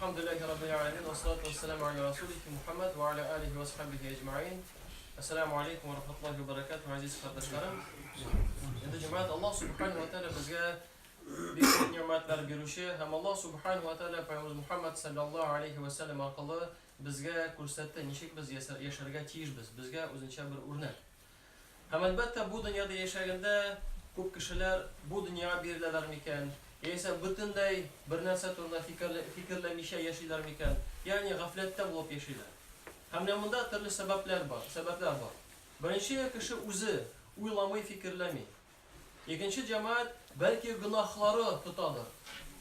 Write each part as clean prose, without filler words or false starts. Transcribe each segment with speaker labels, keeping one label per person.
Speaker 1: Әлхәмдүлилләһи раббил галәмин, вассалату вассаламу аля расулихи Мухаммад ва аля алихи ва асхабихи әҗмәгыйн. Ассаламу алейкум ва рахматуллахи ва баракатуһ, газиз кардәшләрем. Инде җәмәгать Аллаһ субханаһу ва тааля безгә бик күп ни'мәтләр бирүче һәм Аллаһ субханаһу ва тааля Пәйгамбәребез Мухаммад саллаллаһу алейхи ва сәлләм аркылы безгә күрсәтте, ничек без яшәргә тиешбез, безгә үзенчә бер үрнәк. Һәм, әлбәттә, бу дөньяда яшәгәндә күп кешеләр бу дөньяга биреләләр микән, яисә бөтенләй бернәрсә турында фикерләмичә яшиләр микән, ягъни гафләттә булып яшиләр. Һәм менә монда төрле сәбәпләр бар, сәбәпләр бар. Беренче, кеше үзе уйламый, фикерләми. Икенче җәмәгать, бәлки гөнаһлары тотадыр.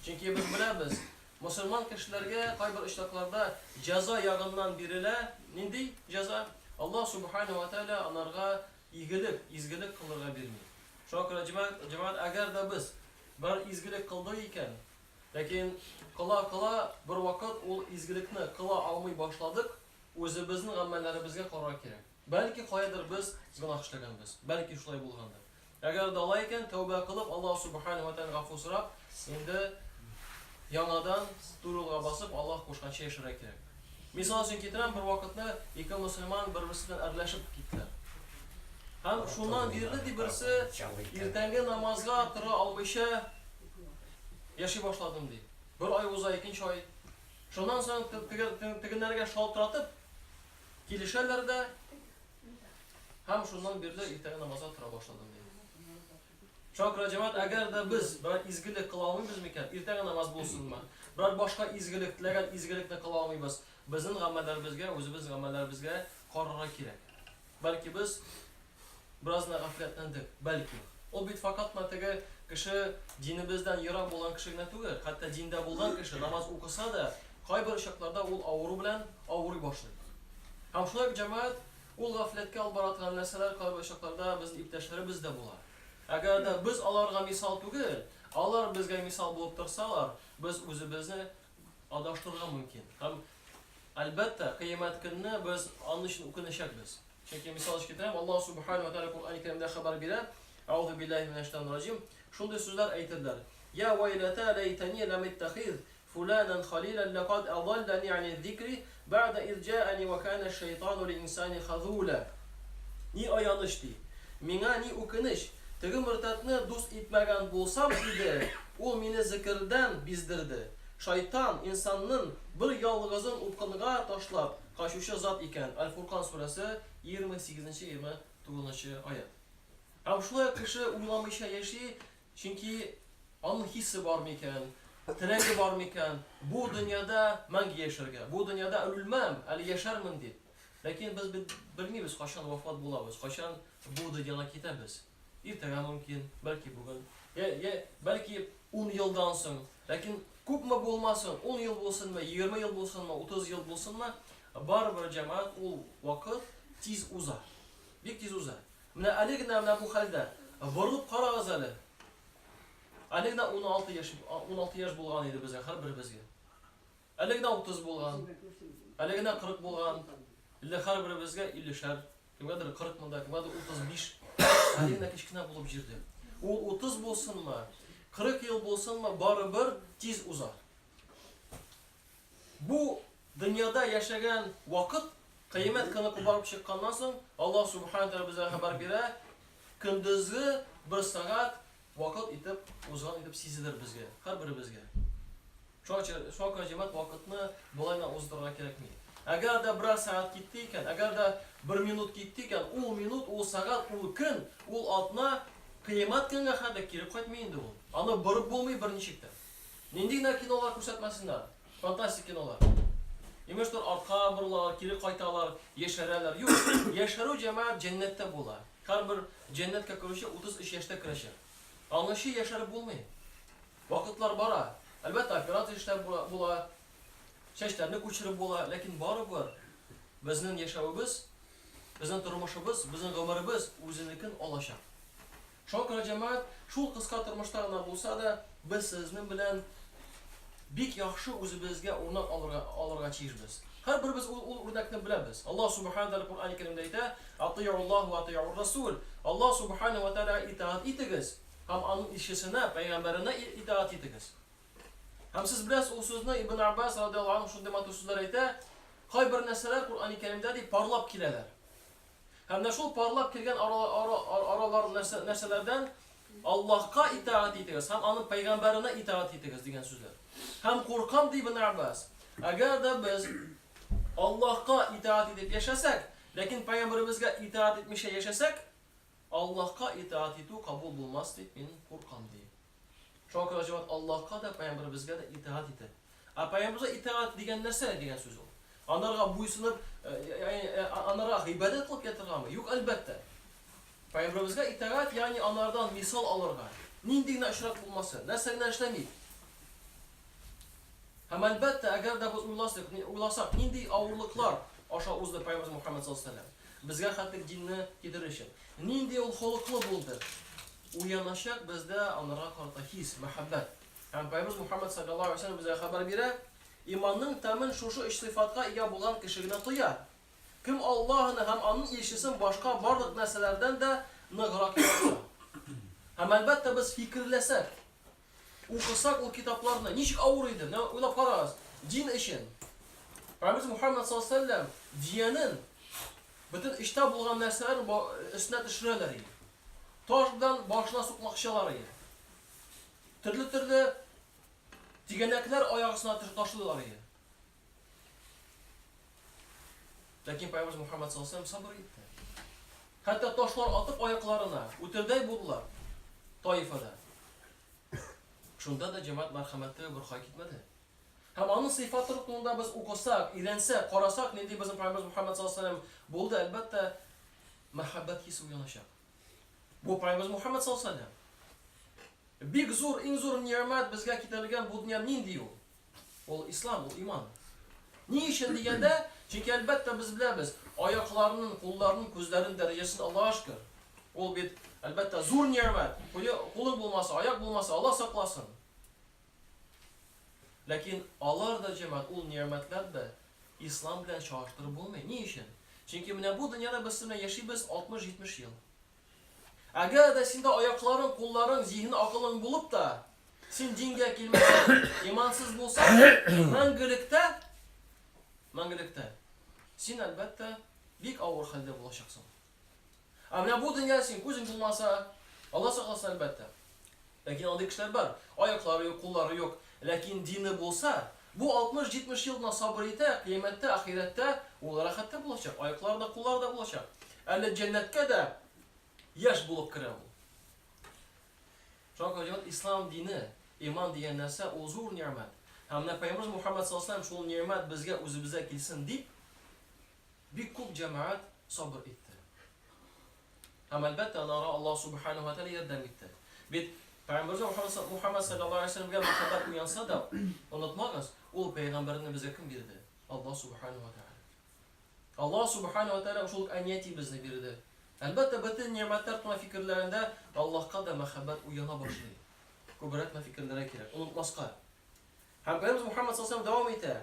Speaker 1: Чөнки без беләбез, мосылман кешеләргә кайбер очракларда җәза ягыннан бирелә. Нинди җәза? Аллаһ Субхану ва Тәгалә анарга игелек, изгелек кылырга бирми. Шуңа күрә, җәмәгать, җәмәгать, әгәр дә без берәр изгелек кылдык икән, ләкин кыла-кыла бервакыт ул изгелекне кыла алмый башладык, үзебезнең гамәлләребезгә карарга кирәк. Бәлки каядыр без гөнаһ эшләгәнбез, бәлки шулай булгандыр. Әгәр дә алай икән, тәүбә кылып, Аллаһ Субханаһу ва Тәгаләдән гафу сорап, инде яңадан туры юлга басып, Аллаһ кушканча яшәргә кирәк. Мисал өчен китерәм, бер вакытны ике мөселман бер-берсе белән әрләшеп киттеләр. Һәм шуннан бирле ди берсе иртәнге намазга тора алмыйча яши башладым ди. Бер ай уза, икенче ай. Шуннан соң тегеннәргә шалтыратып, Килешәләр дә һәм шуннан бирле иртәнге намазга тора башладым, ди. Шуңа күрә, җәмәгать, әгәр дә без берәр изгелек кыла алмыйбыз микән, иртәнге намаз булсынмы, берәр башка изгелек, теләгән изгелекне кыла алмыйбыз, безнең гамәлләребезгә, үзебезнең гамәлләребезгә карарга кирәк. Бәлки без Бераз гына гафләтләндек, бәлки. Ул бит факат кына теге кеше динебездән ерак булган кеше генә түгел, хәтта диндә булган кеше намаз укыса да, кайбер чакларда ул авыру белән авырый башлый. Һәм шулай ук, җәмәгать, ул гафләткә алып бара торган нәрсәләр кайбер чакларда безнең иптәшләребез дә була. Әгәр дә без аларга мисал түгел, алар безгә мисал булып торсалар, без үзебезне адаштырырга мөмкин. Һәм, әлбәттә, кыямәт көнне без аның өчен үкенәчәкбез. Чөнки мисал өчен китерәм, Аллаһ субхана ва тааля Коръән Кәримдә хәбәр бирә, Әгъузу биллаһи минәш шайтанир раҗим, шундый сүзләр әйтерләр: Я вайлата ләйтани ләм иттахиз фуланан халилан ләкад адаллани ани зикри бәгъдә из җаани ва кана шайтану лил инсани хазула. Ни аяныч ди. Миңа ни үкенеч, теге мөртәтне дус итмәгән булсам иде, ул мине зекердән биздерде. Шайтан, инсаннын бер ялгызын упкынга ташлап, качучы зат икән, Әл-Фуркан сүрәсе, 28-29 нчы аять. Һәм шулай ук кеше уйламыйча яши, чөнки аның хисе бар микән, теләге бар микән, бу дөньяда мәңге яшәргә, бу дөньяда үлмәм, әле яшәрмен дип. Ләкин без бит белмибез, кайчан вафат булабыз, кайчан бу дөньядан китәбез. Иртәгә мөмкин, бәлки бүген, я, я, бәлки ун елдан соң. Ләкин күпме булмасын, ун ел булсынмы, 20 ел булсынмы, 30 ел булсынмы, барыбер җәмәгать ул вакыт тиз уза. Бик тиз уза. Менә әле генә менә бу хәлдә борылып карагыз әле. Әле генә 16 яшь, 16 яшь булган иде безгә, һәрберебезгә. Әле генә 30 булган, әле генә 40 булган. Әле һәрберебезгә 50-шәр, кемгәдер 40 монда, кемгәдер 35. Әле генә кечкенә булып җирде. Ул 30 булсынмы, 40 ел булсынмы, барыбер тиз уза. Бу дөньяда яшәгән вакыт кыямәт көне кубарып чыкканнан соң Аллаһ субхана тәгалә безгә хәбәр бирә, көндезге бер сәгать вакыт итеп узган итеп сизелер безгә, һәрберебезгә. Шуңа күрә җәмәгать вакытны болай гына уздырырга кирәкми. Әгәр дә берәр сәгать китте икән, әгәр дә бер минут китте икән, ул минут, ул сәгать, ул көн, ул атна кыямәт көнгә хәтле кире кайтмый инде ул. Аны борып булмый берничек тә. Нинди генә кинолар күрсәтмәсеннәр, фантастик кинолар. Имештер, артка борылалар, кире кайталар, яшәрәләр. Юк, яшәрү җәмәгать җәннәттә була. Һәрбер җәннәткә керүче 33 яшьтә керәчәк. Аңынчы яшәреп булмый. Вакытлар бара. Әлбәттә, операция эшләп була, чәчләрне күчереп була, ләкин барыбер безнең яшәвебез, безнең тормышыбыз, безнең гомеребез үзенекен алачак. Шуңа күрә, җәмәгать, шул кыска тормышта гына булса да, без сезнең белән бик яхшы үзебезгә үрнәк алырга, алырга тиешбез. Һәрберебез ул, ул үрнәкне беләбез. Аллаһ Субхана Тәгалә Коръән Кәримдә әйтә, Атыйуллаһ ва атыйур Расул. Аллаһ Субхана ва Тәгаләгә итагать итегез һәм аның илчесенә, пәйгамбәренә итагать итегез. Һәм сез беләсез ул сүзне Ибн Аббас радиаллаһу анһу шундый матур сүзләр әйтә, кайбер нәрсәләр Коръәни Кәримдә ди парлап киләләр. Һәм менә шул парлап килгән аралар нәрсәләрдән Аллаһка итагать итегез һәм аның пәйгамбәренә итагать итегез дигән сүзләр. Һәм куркам ди Ибн Аббас, әгәр дә без Аллаһка итагать итеп яшәсәк, ләкин пәйгамбәребезгә итагать итмичә яшәсәк, Аллаһка итагать итү кабул булмас дип мин куркам ди. Шуңа күрә җәмәгать Аллаһка да, пәйгамбәребезгә дә итагать итә. Ә пәйгамбәребезгә итагать дигән нәрсә дигән сүз ул? Анарга буйсынып, анарга гыйбадәт кылып ятыргамы? Юк, әлбәттә. Пәйгамбәребезгә итагать, ягъни анардан мисал алырга. Нинди генә очрак булмасын, нәрсә генә эшләмик. Һәм әлбәттә, әгәр дә без уйласак, уйласак, нинди авырлыклар аша узды пәйгамбәребез Мухаммад саллаллаһу алейһи ва сәлләм. Безгә хәтлек динне китерер өчен. Нинди ул холыклы булды. Уяначак бездә анарга карата хис, мәхәббәт. Һәм Пәйгамбәребез Мухаммад салләллаһу алейһи ва сәлләм безгә хәбәр бирә, иманның тәмен шушы өч сыйфатка ия булган кеше генә тоя. Кем Аллаһыны һәм Аның илчесен башка барлык нәрсәләрдән дә ныграк яратса. Һәм әлбәттә без фикерләсәк, укысак ул китапларны, ничек авыр иде, менә уйлап карагыз, дин өчен. Пәйгамбәребез Мухаммад саллаллаһу алейһи ва сәлләм диянен бөтен эчтә булган нәрсәләрне өстенә төшерәләр иде. Таш белән башына сукмакчылар иде. Төрле-төрле тигәнәкләр аяк астына ташлыйлар иде. Ләкин Пәйгамбәребез Мухаммад саллаллаһу алейһи ва сәлләм сабыр итте. Хәтта ташлар атып аякларына үтердәй булдылар Таифада. Шунда да җәмәгать мәрхәмәтле бер хай китмәде. Һәм аның сыйфаты турында без укысак, өйрәнсәк, карасак, нинди безнең Пәйгамбәребез Мухаммад саллаллаһу алейһи ва сәлләм булды, әлбәттә, мәхәббәт хисе уяначак. Бу Пәйгамбәребез Мухаммад саллаллаһу алейһи ва сәлләм. Бик зур, иң зур нигъмәт безгә китерелгән бу дөнья нинди ул? Ул ислам, ул иман. Ни өчен дигәндә, чөнки әлбәттә без беләбез, аякларының, кулларының, күзләренең дәрәҗәсен Аллаһка шөкер. Ул бит, әлбәттә, зур нигъмәт. Кулың булмаса, аяк булмаса, Аллаһ сакласын. Ләкин алар да җәмәгать, ул нигъмәтләр дә ислам белән чагыштырып булмый. Ни өчен? Чөнки менә бу дөньяда без менә яшибез 60-70 ел. Әгәр дә синдә аякларың, кулларың, зиһен, акылың булып та, син дингә килмәсәң, имансыз булсаң, мәңгелектә, мәңгелектә син, әлбәттә, бик авыр хәлдә булачаксың. Ә менә бу дөнья син күзең булмаса, Алла сакласын, әлбәттә. Ләкин андый кешеләр бар. Аяклары юк, куллары юк. Ләкин дине булса, бу 60-70 ел гына сабыр итә, кыямәттә, ахирәттә ул рәхәттә булачак. Аяклары да, куллары да булачак. Әле җәннәткә дә яшь булып керә ул. Шуңа күрә ислам дине, иман дигән нәрсә ул зур нигъмәт. Һәм менә Пәйгамбәребез Мухаммад саллаллаһу алейһи ва сәлләм шул нигъмәт безгә үзебезгә килсен дип, Бик күп җәмәгать сабыр итте. Һәм әлбәттә, анара Аллаһ субханаһу ва тәгалә ярдәм итте. Бит Пәйгамбәребез Мухаммад саллаллаһу алейһи ва сәлләмгә мәхәббәт уянса да, онытмагыз, ул пәйгамбәрне безгә кем бирде? Аллаһ субханаһу ва тәгалә. Аллаһ субханаһу ва тәгалә шул әнияти безне бирде. Әлбәттә, бөтен нигъмәтләр турында фикерләрендә Аллаһка да мәхәббәт уяна башлый. Күбрәк фикерләргә кирәк, онытмаска. Һәм Пәйгамбәребез Мухаммад саллаллаһу алейһи ва сәлләм дәвам итә,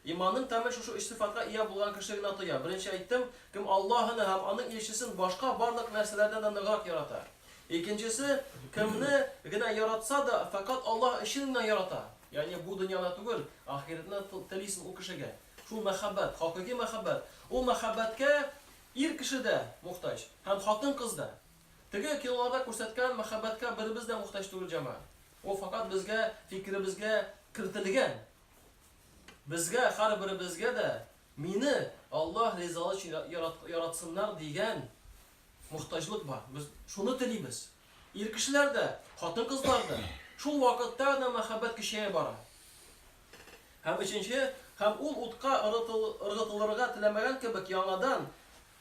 Speaker 1: Иманның тәмен шушы өч сыйфатка ия булган кеше генә тоя. Беренче әйттем, кем Аллаһыны һәм Аның илчесен башка барлык нәрсәләрдән дә ныграк ярата. Икенчесе, кемне генә яратса да, фәкать Аллаһ өчен генә ярата. Ягъни бу дөньяны түгел, ахирәтне телисең ул кешегә. Шул мәхәббәт, хакыйкый мәхәббәт. Ул мәхәббәткә ир кеше дә мохтаҗ һәм хатын-кыз да. Теге киноларда күрсәткән мәхәббәткә беребез дә мохтаҗ түгел, җәмәгать. Ул фәкать безгә, фикеребезгә кертелгән. Безгә, һәрберебезгә дә мине Аллаһ ризалыгы өчен яратсыннар дигән мохтаҗлык бар. Без шуны телибез. Ир кешеләр дә, хатын-кызлар да. Шул вакытта гына мәхәббәт көчәя бара. Һәм өченче, һәм ул утка ыргытылырга теләмәгән кебек яңадан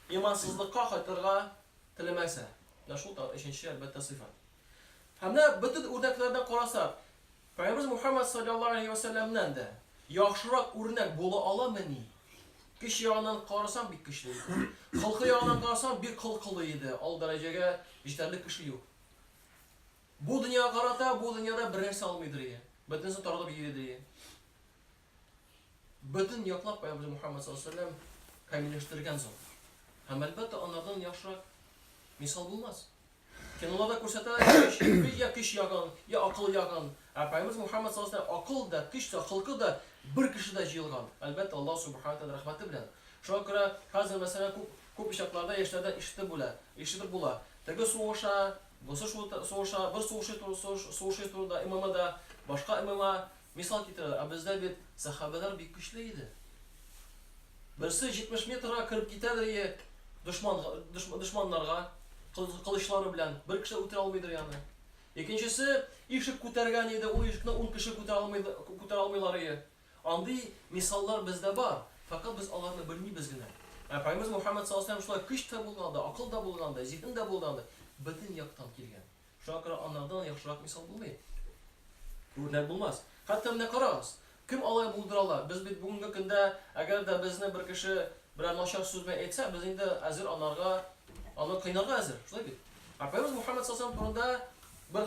Speaker 1: имансызлыкка кайтырга теләмәсә. Менә шул өченче, әлбәттә, сыйфат. Һәм менә бөтен үрнәкләрдән карасак, Пәйгамбәребез Мухаммад салләллаһу алейһи вә сәлләмнән дә яхшырак үрнәк була аламыни? Көч ягыннан карасаң, бик көчле иде. Холкы ягыннан карасаң, бик холкылы иде. Ал дәрәҗәгә җитәрлек кеше юк. Бу дөньяга карата, бу дөньяда бер нәрсә алмыйдыр ие. Бөтенесен таратып йөридер ие. Бөтен яклап Пәйгамбәребез Мухаммад саллаллаһу алейһи вә сәлләм камилләштергән зат. Һәм әлбәттә, анардан яхшырак мисал булмас. Киноларда күрсәтәләр, көч, көч, я көч ягын, я акыл ягын. Ә Пәйгамбәребез Мухаммад саллаллаһу алейһи вәсәлләм акыл да, көч тә, холкы да бер кешедә җыелган. Әлбәттә, Аллаһ субхана тәгалә рәхмәте белән. Шуңа күрә хәзер, мәсәлән, күп күп очракларда яшьләрдән ишетеп була, ишетеп була. Теге сугыша, бусы сугыша, бер сугышы сугышы турында ММАда, башка ММА мисал китерәләр. Ә бездә бит сәхабәләр бик көчле иде. Берсе 70 метрга кереп китәдер ие дошман дошманнарга кылычлары белән, бер кеше үтерә алмыйдыр аны. Икенчесе ишек күтәргән иде, ул ишекне 10 кеше күтәрә алмый, күтәрә алмыйлар ие. Андый мисаллар бездә бар, фәкать без аларны белмибез генә. Ә Пәйгамбәребез Мухәммәд саллаллаһу алейһи ва сәлләм шулай көч тә булган да, акыл да булган да, зиһен дә булган да, бөтен яктан килгән. Шуңа күрә анардан яхшырак мисал булмый. Үрнәк булмас. Хәтта менә карагыз, кем алай булдыра ала? Без бит бүгенге көндә, әгәр дә безне бер кеше берәр начар сүз белән әйтсә, без инде әзер анарга, аны кыйнарга әзер, шулай бит? Ә Пәйгамбәребез Мухәммәд саллаллаһу алейһи ва сәлләм турында бер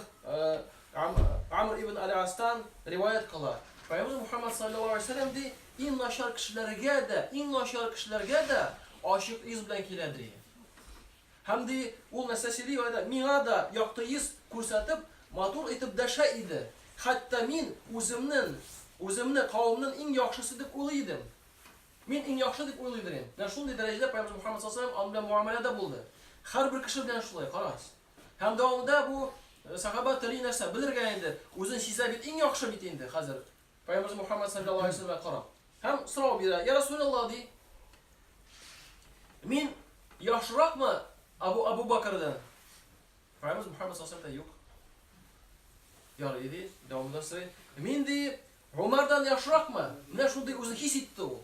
Speaker 1: Амр ибн Аль-Астан риваять кыла. Пәйгамбәребез Мухәммәд саллаллаһу алейһи ва сәлләм ди, иң начар кешеләргә дә, иң начар кешеләргә дә ачык йөз белән килә ди. Һәм ди, ул нәрсә сөйли, әйтә, миңа да якты йөз күрсәтеп, матур итеп дәшә иде. Хәтта мин үземнең, үземне кавемнең иң яхшысы дип уйлый идем. Мин иң яхшы дип уйлый идем. Менә шундый дәрәҗәдә Пәйгамбәребез Мухәммәд саллаллаһу алейһи ва сәлләм аның белән муамәләдә булды. Һәрбер кеше белән шулай, карагыз. Һәм дәвамында бу сахаба тели нәрсә? Белергә инде. Үзен сизә бит, иң яхшы бит инде хәзер. Пәйгамбәребез Мухаммад саллаллаһу алейһи вәсәлләмгә карап. Һәм сорау бирә, Я Расулаллаһ, ди. Мин яхшыракмы Абу Абу Бакрдан? Пәйгамбәребез Мухаммад саллаллаһу алейһи вәсәлләм юк. Ярый, ди, дәвамында сорый. Мин ди Умардан яхшыракмы? Менә шундый үзен хис итте ул.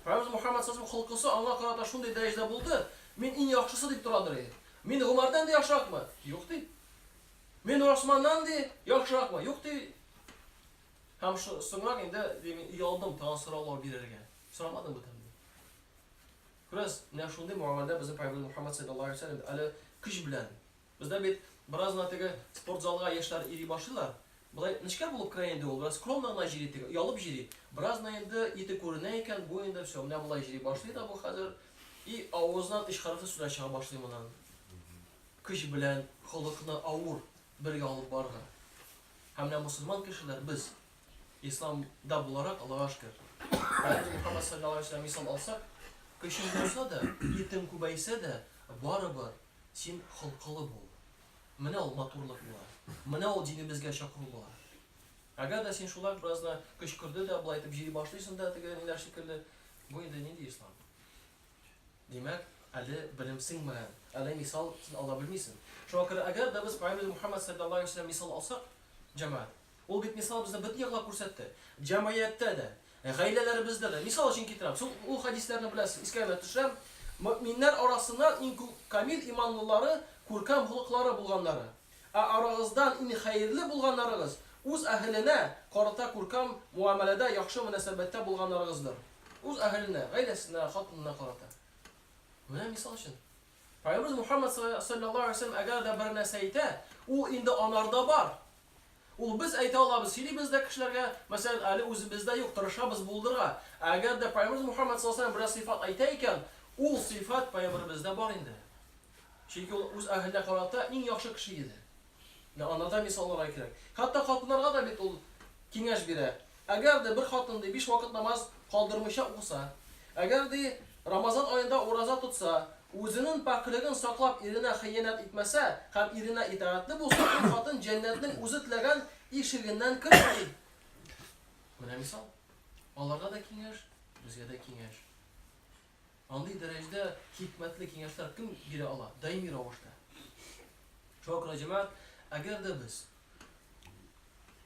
Speaker 1: Пәйгамбәребез Мухаммад саллаллаһу алейһи вәсәлләм холкысы аңа карата шундый дәрәҗәдә булды, мин иң яхшысы дип торадыр иде. Мин Гомәрдән дә яхшыракмы? Юк ди. Мин Госманнан ди яхшыракмы? Юк ди. Һәм соңрак инде ди мин оялдым тагын сораулар бирергә. Сорамадым бүтән ди. Күрәсез, менә шундый муамәләдә безнең пәйгамбәребез Мухаммад саллаллаһу алейһи вәсәлләм әле көч белән. Бездә бит бераз гына теге спортзалга яшьләр йөри башлыйлар. Болай нечкә булып керә инде ул, бераз скромно гына җыри теге, оялып җыри. Бераз гына инде ите күренә икән, бу инде всё, менә болай җыри башлый да бу хәзер. И авызыннан өч хәрефле сүзләр чыга башлый моннан. Көч белән холыкны авыр бергә алып барырга. Һәм менә мосылман кешеләр без, исламда буларак, Аллага шөкер. Пәйгамбәребез Мухаммад саллаллаһу алейһи ва сәлләм мисал алсак, көчең булса да, итең күбәйсә дә, барыбер син холкылы бул. Менә ул матурлык була. Менә ул динебезгә чакыру була. Әгәр дә син шулай бераз гына көчкерде дә, болай итеп җыри башлыйсың да, теге ниләр шикелле, бу инде нинди ислам? Димәк, әле белем сеңмәгән, әле мисал син ала белмисең. Шуңа күрә әгәр дә без Пәйгамбәребез Мухаммад саллаллаһу алейһи ва сәлләм мисал алсак, җәмәгать, Ул бит мисал безне бөтен яклап күрсәтте. Җәмгыятьтә дә, гаиләләребездә дә. Мисал өчен китерәм. Шул ул хәдисләрне беләсез, искә генә төшерәм. Мөэминнәр арасыннан иң күп камил иманлылары, күркәм холыклары булганнары. Ә арагыздан иң хәерле булганнарыгыз, үз әһеленә карата күркәм муамәләдә, яхшы мөнәсәбәттә булганнарыгыздыр. Үз әһеленә, гаиләсенә, хатынына карата. Менә мисал өчен. Пәйгамбәребез Мухаммад салләллаһу алейһи ва сәлләм әгәр дә бер нәрсә әйтә, ул инде анарда бар. Ул без әйтә алабыз, сөйлибез дә кешеләргә, мәсәлән, әле үзебездә юк, тырышабыз булдырырга. Ә әгәр дә Пәйгамбәребез Мухаммад саллаллаһу алейһи ва сәлләм берәр сыйфат әйтә икән, ул сыйфат Пәйгамбәребездә бар инде. Чөнки ул үз әһеленә карата иң яхшы кеше иде. Менә анардан мисал алырга кирәк. Хәтта хатыннарга да бит ул киңәш бирә. Әгәр дә бер хатын, ди, биш вакыт намаз калдырмыйча укыса, әгәр, ди, Рамазан аенда ураза тотса, үзенең пакьлеген саклап иренә хыянәт итмәсә һәм иренә итагатьле булса, ул хатын җәннәтнең үзе теләгән ишегеннән керер, ди. Менә мисал. Аларга да киңәш, безгә дә киңәш. Андый дәрәҗәдә хикмәтле киңәшләр кем бирә ала? Даими рәвештә. Шуңа күрә, җәмәгать, әгәр дә без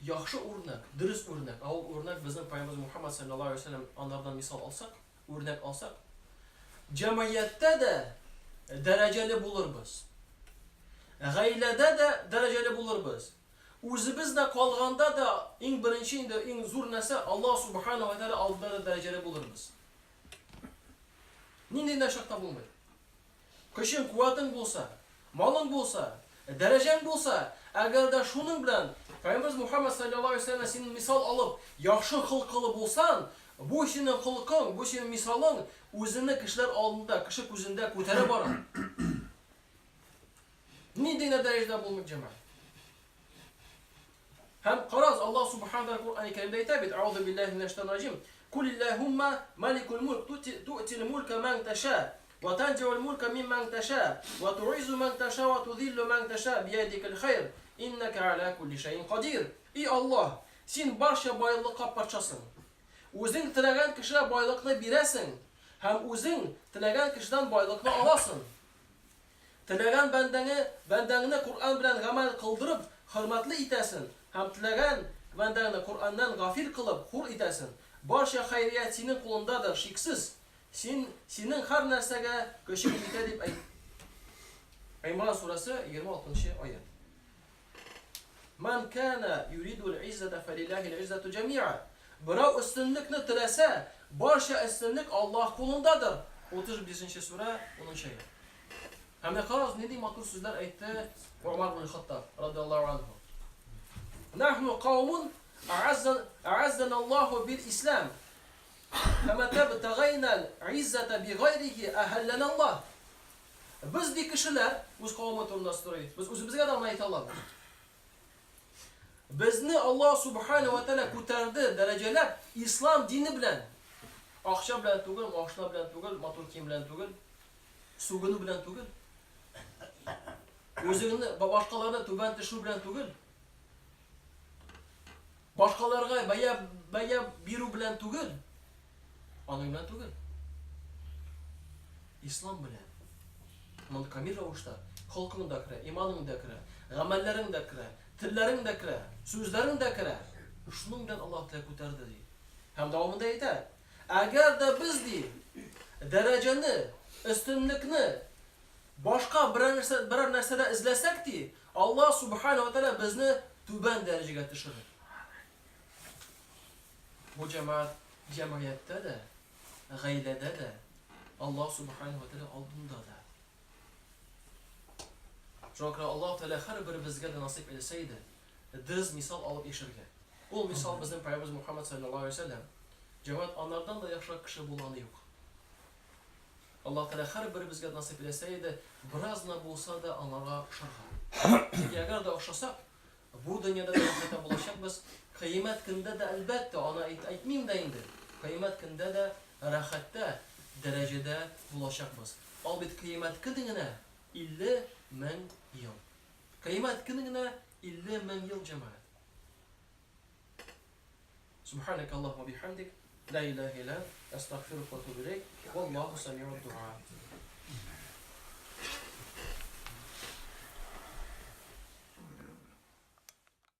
Speaker 1: яхшы үрнәк, дөрес үрнәк, ә ул үрнәк безнең Пәйгамбәребез Мухаммад саллаллаһу алейһи ва сәлләм анардан мисал алсак, үрнәк алсак, җәмгыятьтә дә дәрәҗәле булырбыз. Гаиләдә дә дәрәҗәле булырбыз. Үзебез дә калганда да иң беренче инде иң зур нәрсә Аллаһ субханаһу ва тааля алдында да дәрәҗәле булырбыз. Нинди генә чакта булмый. Көчең, куәтең булса, малың булса, дәрәҗәң булса, әгәр дә шуның белән Пәйгамбәребез Мухаммад салләллаһу алейһи ва сәлләмнән син мисал алып, яхшы холкылы булсаң, бу синең холкың, бу синең мисалың үзеңне кешеләр алдында, кеше күзендә күтәрә бара. Нинди генә дәрәҗәдә булмыйк, җәмәгать. Һәм карагыз, Аллаһ субхана тәгалә Коръәни Кәримдә әйтә бит, Аузу биллаһи минәш шайтанир раҗим. Кулиллаһумма маликул мулк ту'тил мулка ман таша ва танзиул мулка мимман таша ва туиззу ман таша ва тузиллу ман таша биядикал хайр иннака аля кулли шәйин кадир. И Аллаһ, син барча байлыкка патшасың. Үзең теләгән кешегә байлыкны бирәсең һәм үзең теләгән кешедән байлыкны аласың. Теләгән бәндәңе, бәндәңне Коръән белән гамәл кылдырып, хөрмәтле итәсен һәм теләгән бәндәңне Коръәннән гафил кылып, хур итәсен. Барча хәйрият синең кулыңдадыр, шиксез, Син, синең һәр нәрсәгә көчең җитә дип әйт. Гыймран сүрәсе, 26 нчы аять. Ман кана юридул иззата фалиллахил иззату җәмиа. Берәү өстенлекне теләсә, барча өстенлек Аллаһ кулындадыр. 35 нче сүрә, 10 нчы аять. Һәм менә карагыз, нинди матур сүзләр әйтте Умар ибн Хаттаб, радиаллаһу анһу. Нахну каумун а'аззана Аллаһу бил ислам. Фәмәтә бтагайнал иззата би гайрихи әһәлләнә Аллаһ. Без, ди кешеләр, үз кавымы турында сорый, без үзебезгә дә аны әйтә алабыз. Безне Аллаһ Субхана ва Тәгалә күтәрде, дәрәҗәләп, ислам дине белән. Акча белән түгел, машина белән түгел, матур кием белән түгел, сүгенү белән түгел. Үзеңне, башкаларны түбән төшү белән түгел. Башкаларга бәя бәя бирү белән түгел, аның белән түгел. Ислам белән. Моны камил рәвештә холкың да керә, иманың да керә, гамәлләрең дә керә, телләрең дә керә, сүзләрең дә керә. Шуның белән Аллаһ Тәгалә күтәрде ди. Һәм дәвамында әйтә, әгәр дә без ди дәрәҗәне, өстенлекне башка берәр нәрсә, берәр нәрсәдә эзләсәк ди, Аллаһ Субхана ва Тәгалә безне түбән дәрәҗәгә төшерер. Бу җәмәгать җәмгыятьтә дә, гаиләдә дә, Аллаһ Субхана ва Тәгалә алдында да. Шуңа күрә Аллаһ Тәгалә һәрберебезгә дә насыйп итсә иде, дөрес мисал алып яшәргә. Ул мисал безнең Пәйгамбәребез Мухаммад саллаллаһу алейһи ва сәлләм. Җәмәгать анардан да яхшырак кеше булганы юк. Аллаһ Тәгалә һәрберебезгә насыйп итсә иде, бераз гына булса да аңарга охшарга. Чөнки әгәр дә охшасак, бу дөньяда да рәхәттә булачакбыз, кыямәт көндә дә, әлбәттә, аны әйтмим дә инде, кыямәт көндә дә рәхәттә, дәрәҗәдә булачакбыз. Ал бит кыямәт көне генә 50 мең ел. Кыямәт көне генә 50 мең ел, җәмәгать. Субханак Аллаһумма бихамдик, ла илаһа илля ант, астагфирука ва атубу иләйк, валлаһу самиуд дуа.